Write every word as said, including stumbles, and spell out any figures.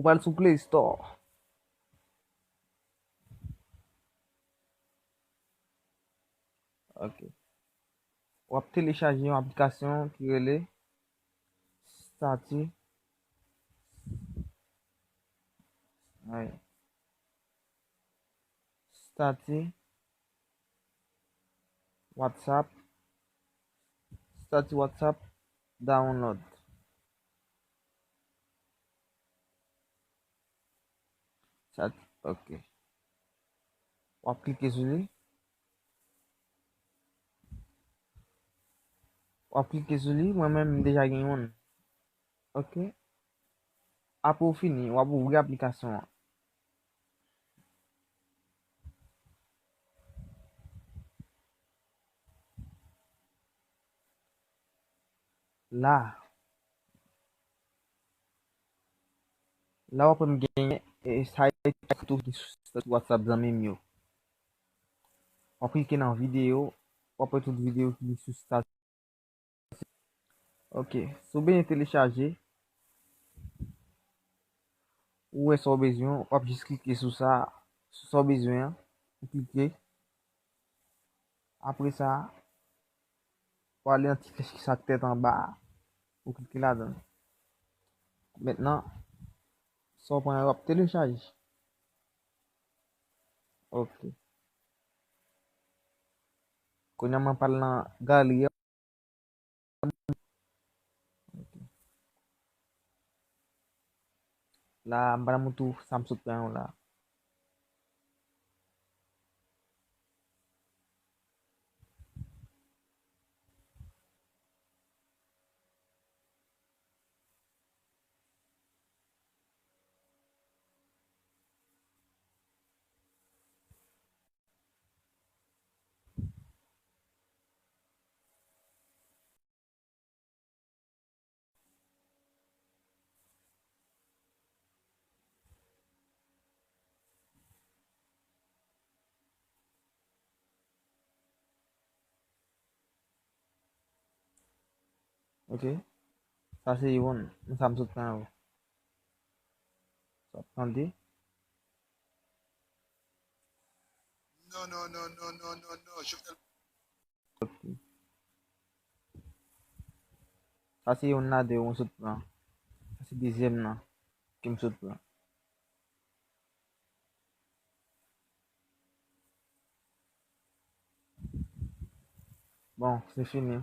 Ou pral sou Play Store. Ok. W ap telechaje yon aplikasyon ki rele Stati. Ay. Stati WhatsApp. Stati WhatsApp download. Sa, ok. W ap klike sou li. W ap klike sou li. Mwen menm, m deja gen youn. Ok. Apre w fini, w ap ouvri aplikasyon an. La. La w ap wè m genyen, e, sa e tout ki sou estati WhatsApp zanmi m yo. W ap klike nan videyo, w ap wè tout videyo ki sou estati. Ok, si w bezwen telechaje, ou wè sa w bezwen, w ap jis klike sou sa, sou sa w bezwen an, ou klike. Apre sa, w ale nan ti flèch ki sa k tèt anba a, ou klike ladan l. Mentnan, sa w pran yo ap telechaje. Ok. Kounye a mwen pral nan galri an. Ok. La, m pral montre w sa m sot pran yo la. Ok. Sa se youn. Sa m sot pran yo. Sa ap tande. Non, non, non, non, non, non, non. Jovenel. Ok. Sa se youn nan de yo m sot pran. Sa se dezyèm nan ke m sot pran. Bon, se fini.